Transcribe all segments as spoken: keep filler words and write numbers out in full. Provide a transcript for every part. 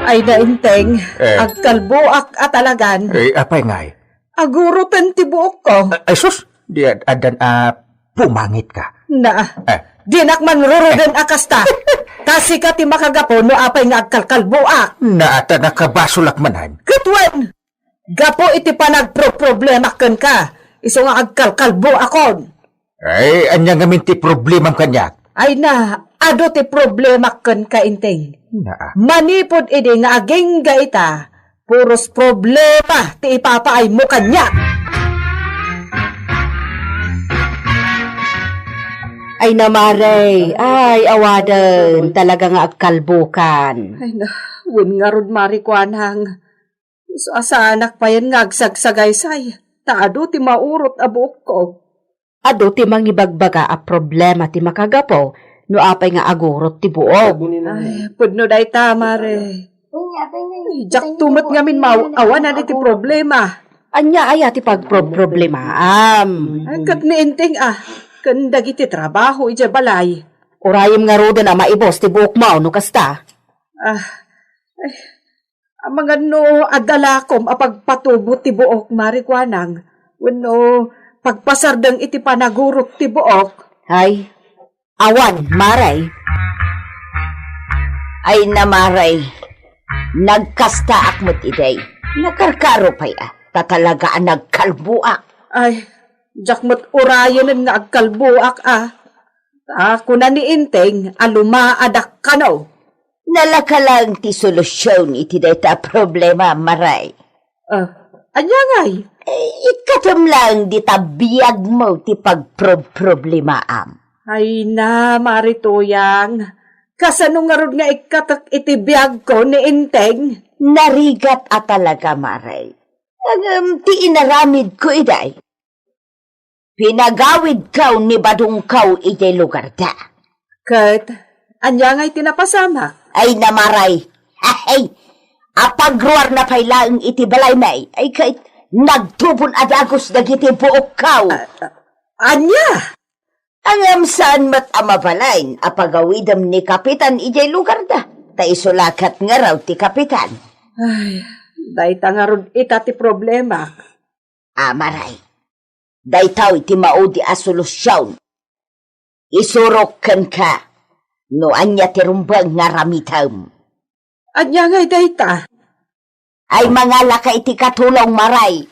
Ay, nainteng, Eh. agkalboak a talagan. Eh, apay ngay? Aguroten ti buokko. Ay, sus! Di ad-, addan a pumangit ka. Na, Eh. dinak man ruroden a kasta. Ta sika ti makagapu no apay nga agkalkalboak. Na, ta nakabasolak manen. Ket wen, gapu iti panagproproblema kenka, isu nga agkalkalboakon. Ay, ania ngamin ti problemam kaniak? Ay na, adu ti problema kenka, Inteng. Naa. Manipud idi nga agingga ita, puros problema ti ipapaaymo kaniak. Ay na, Mare. Ay, awaden. Talaga nga agkalbokan. Ay na, wen ngarud, Mare Kuanang. Isu a saanak payen nga agsagsagaysay, ta adu ti maurot a buokko. Adu ti mangibagbaga a problema ti makagapu no apay nga agurot ti buok. Ay, pudno dayta, Mare. Diakto met ngamin maaw-awanan iti problema. Ania aya ti pagproproblemaam? Ay, ket ni Inteng a, ken dagiti trabaho idiay balay. Urayem ngaruden a maibus ti buokmo no kasta. Ah, ay, Amangan no adda lakom a pagpatubo ti buok, Mare Kuanang, wenno pagpasardeng iti panagurot ti buok. Ay, awan, Mare. Ay na, Mare. Nagkastaak met idi. Nakarkaro pay a, ta talaga a nagkalboak. Ay, diak met urayenen nga agkalboak a. Ta kuna ni Inteng a lumaadak kano. Nalaka laeng ti solusion iti dayta a problema, Mare. Ah, ania ngay? Eh, ikkatem laeng dita biagmo ti pagproproblemaam. Ay na, Mare Tuyang. Kasano ngarud nga ikkatek iti biagko ni Inteng? Narigat a talaga, Mare. Ngem ti inaramidko idi, pinagawidko ni badongko idiay lugarda. Ket ania ngay ti napasamak? Ay na, Mare. Ay, apagruarna pay laeng iti balaymi. Ay, ket nagtubon a dagus dagiti buokko. Ah, ah, ania? Ngem saan met a mabalin a pagawidem ni Kapitan idiay lugarda. Ta isu la ket ngarud ti Kapitan. Ay, dayta ngarud ita ti problema. A, Mare, daytoy ti maudi a solusion. Isurok kenka no ania ti rumbeng nga aramidem. Ania ngay dayta? Ay, mangalaka iti katulong, Mare.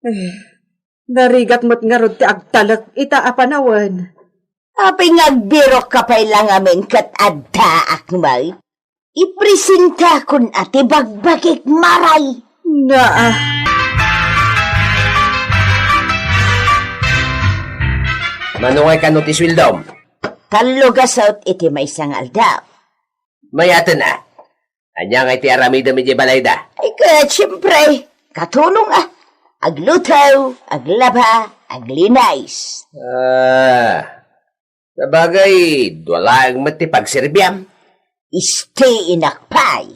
Eh, narigat met ngarud ti agtalek ita a panawen. Apay nga agbirokka pay la ngamin ket addaak met? Ipresentakon a ti bagbagik, Mare. Naa. Mano ngay kano ti sueldom? Tallo gasut iti maysa nga aldaw. Mayaten a. Ania ngay ti aramidem idiay balayda? Ay, ket, siyempre, katulong a. Agluto, aglaba, aglinis. Ah, sabagay, dua laeng met ti pagserbiam. Isti inak pay.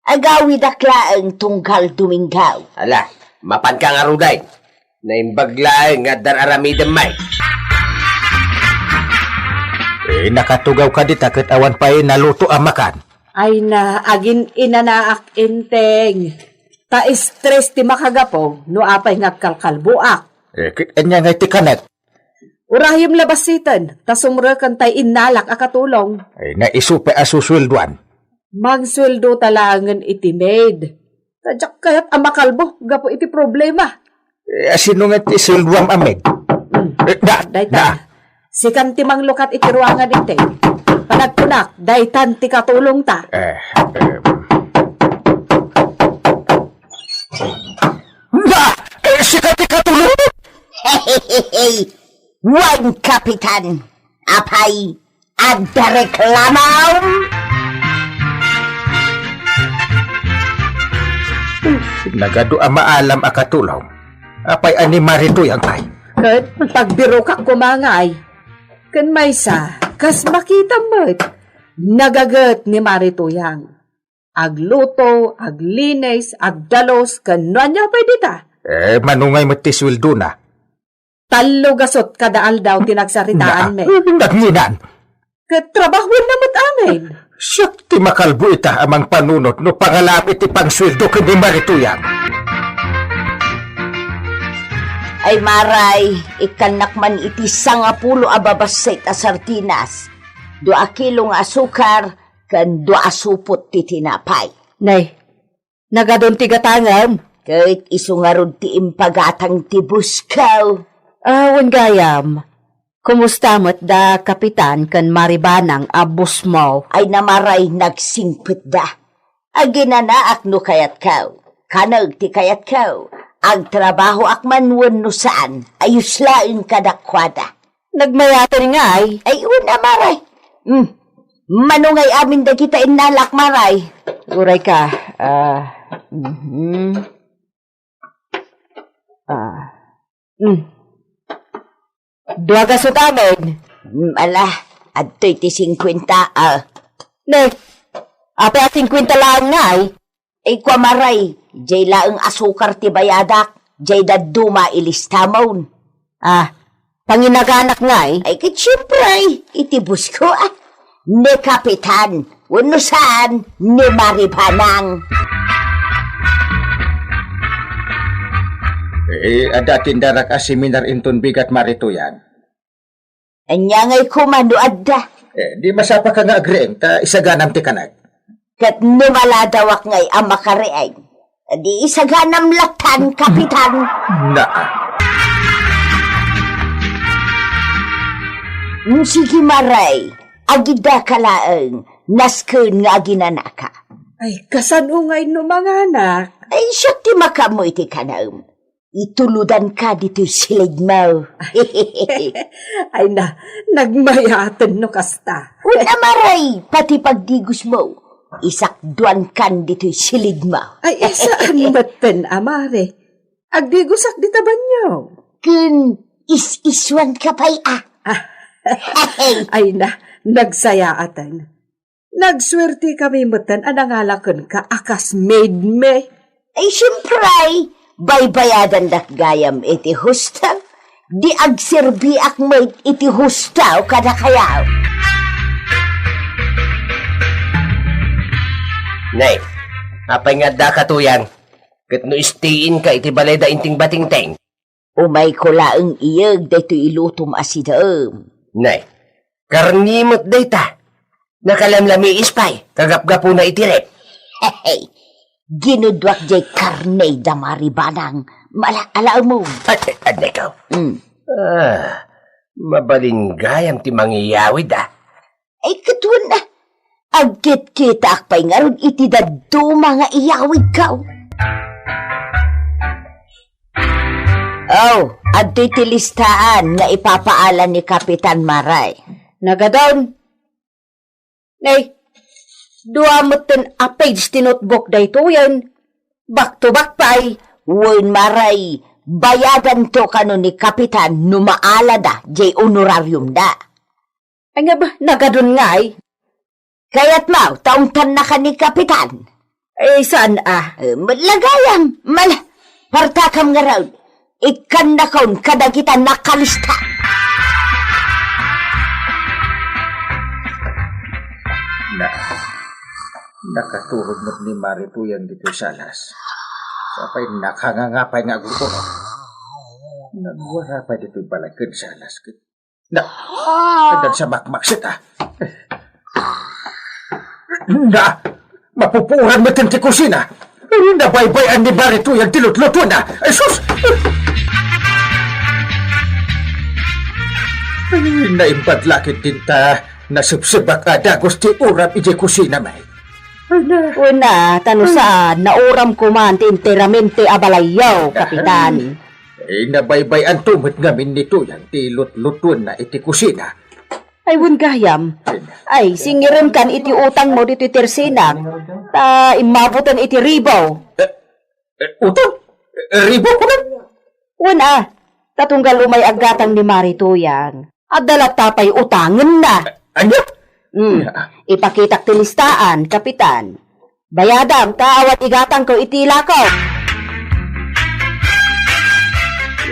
Agawidak laeng tunggal Domingo. Ala, mapanka ngaruden. Naimbag laeng nga adda aramidem met. Eh, nakatugawka dita ket awan pay naluto a makan. Ay na, agin-inanaak, Inteng. Ta stress ti makagapu no apay nga agkalkalboak. Eh, ket ania ngay ti kanek? Urayem la bassiten, ta sumreken tay innalak a katulong. Ay, naisu pay a susueldoan. Mangsueldo ta laengen iti maid. Ta diak kayat a makalbo gapu iti problema. Eh, asino nga ti sueldoam a maid? Hmm. Eh, da, Dayta. da. Sikan ti manglukat iti ruangan, Inteng. Panagkunak, daytan ti katulongta. Eh, em. Da! Eh, sika ti katulong? Wen, Kapitan. Apay, adda reklamom? Nagadu a maalam a katulong. Apay a ni Mare Tuyang pay? Ket pagbirokak koma ngay. Ken maysa, kas makitam met, nagaget ni Mare Tuyang. Agluto, aglinis, agdalus, ken no ania pay dita. Eh, mano ngay met ti sueldona? Tallo gasut kada aldaw ti nagsaritaan met. Nagninan. Ket trabahuenna met amin. Siak ti makalbo ita a mangpanunot no pangalam iti pangsueldo ken ni Marituyan. Ay, Maray, ikkannak man iti sangapulo a babassit a sardinas, dua a kilo nga asukar, ken dua a supot ti tinapay. Nay, nagadun ti gatangem. Ket isu ngarud ti impagatang ti boss ko. Ah, wen gayam. Kumusta met da Kapitan ken Mari Banang a boss mo? Ay, Maray, nagsingpetda. Aginanaak no kayatko. Kaneg ti kayatko. Agtrabahoak man wenno saan, ayos laeng kadakuada. Nagmayaten ngay? Ay, wen a, Maray. Hmm. Mano ngay amin dagita innalak, Maray? Uray ka. Ah, mhm. Ah. Hmm. Dua gasut amin. Hmm, ala, adtoy ti singkuenta, ah. Ne, apay a singkuenta laeng ngay? Ay, kua, Maray, jay laeng asukar ti bayadak, jay dadduma ilistamon. Ah, panginaganak ngay? Ay, ket siempre, iti boss ko, ah. Ni Kapitan, wenno saan, ni Mari Banang. Eh, adda tindarak a seminar inton bigat Marituyan. Ania ngay koma no adda? Eh, di masapaka nga agriing ta isaganam ti kanag. Ket no maladawak ngay a makariing, di isaganam lattan, Kapitan. Naa. Mm, sige, Maray. Agidaka laeng, nasken nga aginanaka. Ay, kasano ngay no manganak? Ay, siak ti makaammo iti kanaem. Ituludanka ditoy silidmo. Ay na, nagmayaten no kasta. Wen a, Maray, pati pagdigosmo, isakduankan ditoy silidmo. Ay, saan metten, a Mari. Agdigosak dita banio. Ken is-isuanka pay, a. Ay na, nagsayaaten. Nagsuertekami metten a nangala kenka a kas maidmi. Ay, siempre, baybayadandak gayam iti husto. Di agserbiak met iti husto kadakayo. Nay, apay nga adda katuyan? Ket no istiinka iti balay da Inting Batingteng? Umayko laeng iyeg daytoy ilutom a sidaem. Nay, karne met dayta. Nakalamlamiis pay, kagapgapuna iti ref. Hehe, ginuduak jay karne da Mari Banang. Mala-, alaemon. Ay, ay, adda ikaw. Mm. Ah, mabalin gayam ti mangiyawid, ah. Ay, ket wen a, agkitkitaak pay ngarud iti dadduma nga iyawidko. Oh, adtoy ti listaan nga ipapaala ni Kapitan Maray. Nagadun. Nay, dua metten a page ti notebook daytoyen. Back to back pay. Wen, Maray, bayadanto kano ni Kapitan no maalada jay honorariumda. Ay nga ba, nagadun ngay? Kayatmo ta ungtannaka ni Kapitan? Eh, saan a? Eh, met la gayam, mala-, partakam ngarud. Ikkannakon kadagita nakalista. Na, nakaturog met ni Marituyan ditoy salas. Sapay nakangangapay nga agurgurot. Nagwara pay ditoy balay ken salas ket Na, addan sa makmaksit, ah. Na, mapupuoran metten ti kusina. Nabaybay-an ni Marituyan ti lutlutuenna. Ay, sus! Ay, naimbag la ketdin ta nasebsebak a dagus ti uram idiay kusina, may. Ay, na. Una, ta no saan, nauram koman ti enteramente a balayyo, Kapitan. Eh, nabaybay-anto met ngamin ni Tuyang ti lutlutuenna iti kusina. Ay, wen gayam. Ay, singirenkan iti utangmo ditoy tersinak, ta immabutan iti ribo. Eh, eh, utang? Eh, ribo, kunam? Wen a, ta tunggal umay aggatang ni Mari Tuyang. Adda latta pay utangenna. Ania? Hmm. Ipakitak ti listaan, Kapitan. Bayadam, ta awan igatangko iti lako.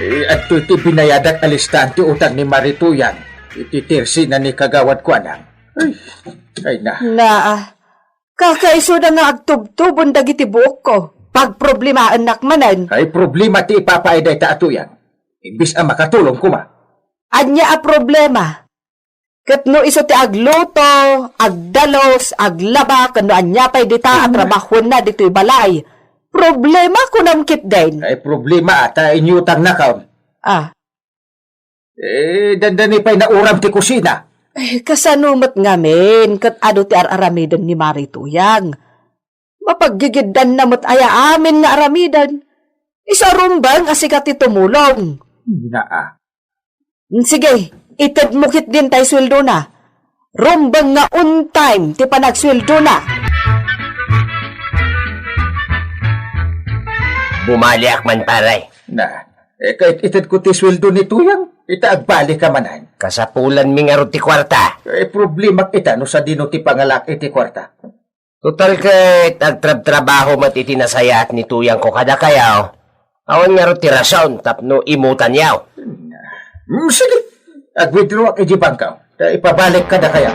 Eh, adtoy ti binayadak a listaan ti utang ni Mari Tuyang iti tersina ni Kagawad Kuanang. Ay, ay na. Naa, kakaisuna nga agtubtubon dagiti buokko. Pagproblemaennak manen. Ay problema ti ipapaay dayta a Tuyang. Imbis a makatulong koma. Ania a problema? Ket no isu ti agluto, agdalus, aglaba, ken no ania pay dita a trabahuenna ditoy balay, problema kunam ketdin. Ay, problema ta inyutangnakon. Ah. Eh, dandani pay nauram ti kusina. Eh, kasano met ngamin ket adu ti ar-aramiden ni Mari Tuyang? Mapaggigiddanna met aya amin nga aramiden. Isu a rumbeng a sika ti tumulong. Naa. Sige, itedmo ketdin tay sueldona. Rumbeng nga on time ti panagsueldona. Bumaliak man, pare. Na, eh, ket itedko ti sueldo ni Tuyang, ita agbalika manen. Kasapulanmi ngarud ti kuarta. Eh, problemak ita no sadino ti pangalaak iti kuarta. Total ket agtrabtrabaho met iti nasayaat ni Tuyangko kadakayo. Awan ngarud ti rason tapno imutanyo. Hmm, sige. Ag-withdrawak iti bangko. Ta ipabalik kadakayo.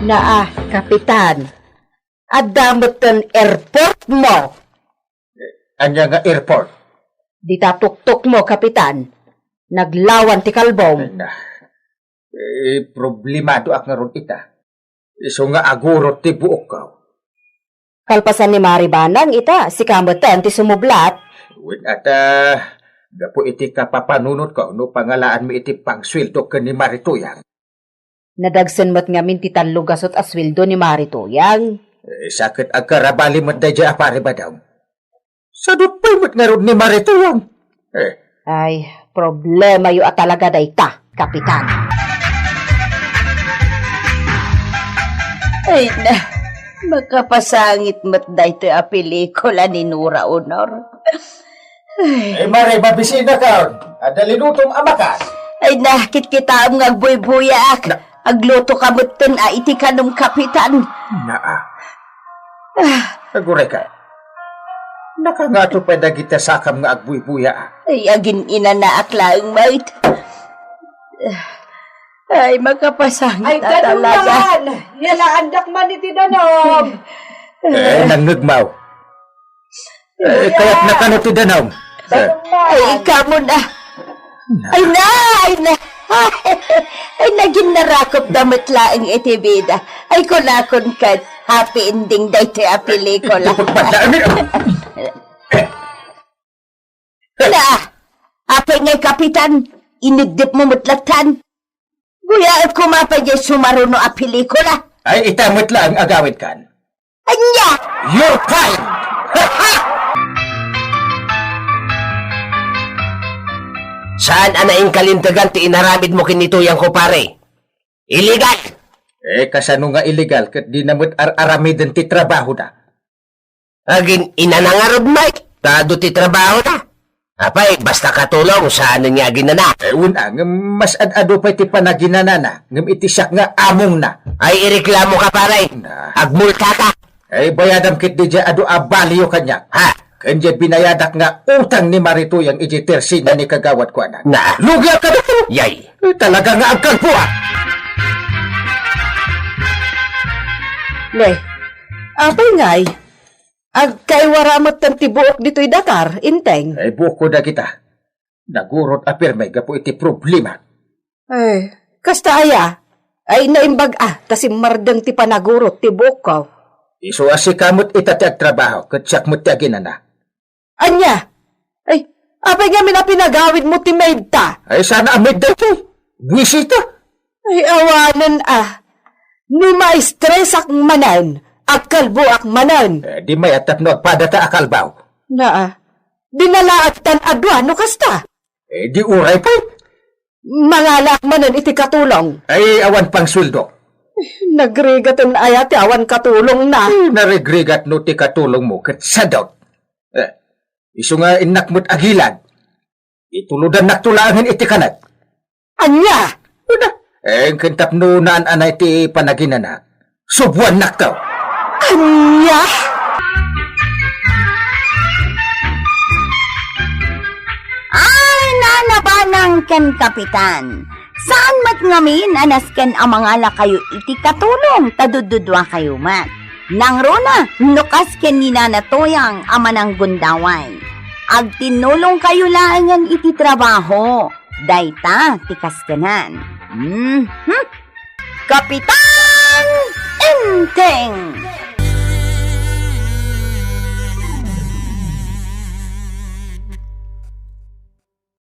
Naa, Kapitan. Adda metten airport mo. Ania nga airport? Dita tuktok mo, Kapitan. Naglawan ti kalbom. Ay na. Eh, problemadoak ngarud ita. Isu nga agurot ti buokko. Kalpasan ni Mari Banang ita, sika metten ti sumublat. Wen ata, gapu iti kapapanunotko no pangalaanmi iti pangsueldo ken ni Mari Tuyang. Nadagsen met ngamin ti tallo gasut a sueldo ni Mari Tuyang. Eh, sa ket agkarabali met daydiay a Pari Badong. Sadut pay met ngarud ni Mari Tuyang. Eh. Ay, problemayo a talaga dayta, Kapitan. Ay na, makapasangit met daytoy a pelikula ni Nora Honor. Ay. Eh, Mari, mabisinakon. Adda linutom a makas. Ay na, kitkitaem nga agbuybuyaak. Na- Aglutoka metten a iti kanom, Kapitan. Naa. Ah. Agurayka. Nakangato pay dagiti sakam nga agbuybuya. Ay, agin-inanaak laeng met. Ay, makapasangit a talaga. Ay, danum man! Yalaandak man iti danum! Eh, nangngegmaw. Eh, kayatna kano ti danum. Eh. Ay, ikaw mo na. Ay na, ay na. Ay, naging narakop da met laeng iti bida. Ay, kunakon ket, happy ending daytoy a pelikula. Ipagpadaan niyo. Na, apay ngay, Kapitan, inigdep mo met lattan. Guyaet koma pay diay sumaruno a pelikula. Ay, ita met laeng agawidkan. Ania? You're kind! Saan a naingkalintegan ti inaramid mo ken ni Tuyang ko, pare? Illegal! Eh, kasano nga illegal ket di na met ar-aramiden ti trabaho na? Agin-inana ngarud, Mike, ta adu ti trabaho na. Apay, basta katulong, saan nga aginana? Eh, wen, ah, ngem mas ad-adu pay ti panaginanana, ngem iti siak nga amongna. Ay, ireklamo ka, pare. Na. Agmulta ka. Eh, bayadam ket diay adu a baliyo kaniak. Ha? Ken diay binayadak nga utang ni Mari Tuyang idiay tersina ni Kagawad Kuanan. Na. Lugiak ka dito! Yay! Eh, talaga nga agkalbuak! Ne, apay ngay? Agkaiwara metten ti buok ditoy datar, Inteng. Ay, buokko dagita. Nagurot a pirme gapu iti problema. Ay, kasta aya? Ay, naimbag a, ta simmardeng ti panagurot ti buokko. Isu a sika met ita ti agtrabaho, ket siak met ti aginana. Ania? Ay, apay ngamin a pinagawid mo ti maidta? Ay, saan a maid daytoy? Buisita. Ay, awanen a. No maistresak manen, agkalboak manen. Eh, di mayat tapno agpadata a kalbaw. Naa. Dinalaagtan a dua no kasta. Eh, di uray pay. Mangalaak manen iti katulong. Ay, awan pang sueldo. Nagrigaten aya ti awan katulong na. Eh, narigrigat no ti katulong mo ket sadot. Eh, isu nga innak met agilad. Itulodannakto laengen iti kanek. Ania? Una, eh, ken tapno naan-anay ti panaginana. Subuannakto. Ania? Ay, na, Nabanang ken Kapitan. Saan met ngamin a nasken a mangalakayo iti katulong ta dudduduakayo met. Nangruna, no kas ken ni Nana Toyang a mananggundaway. Agtinnulongkayo laengen iti trabaho. Dayta ti kaskanan. Mhm. Kapitan Enteng!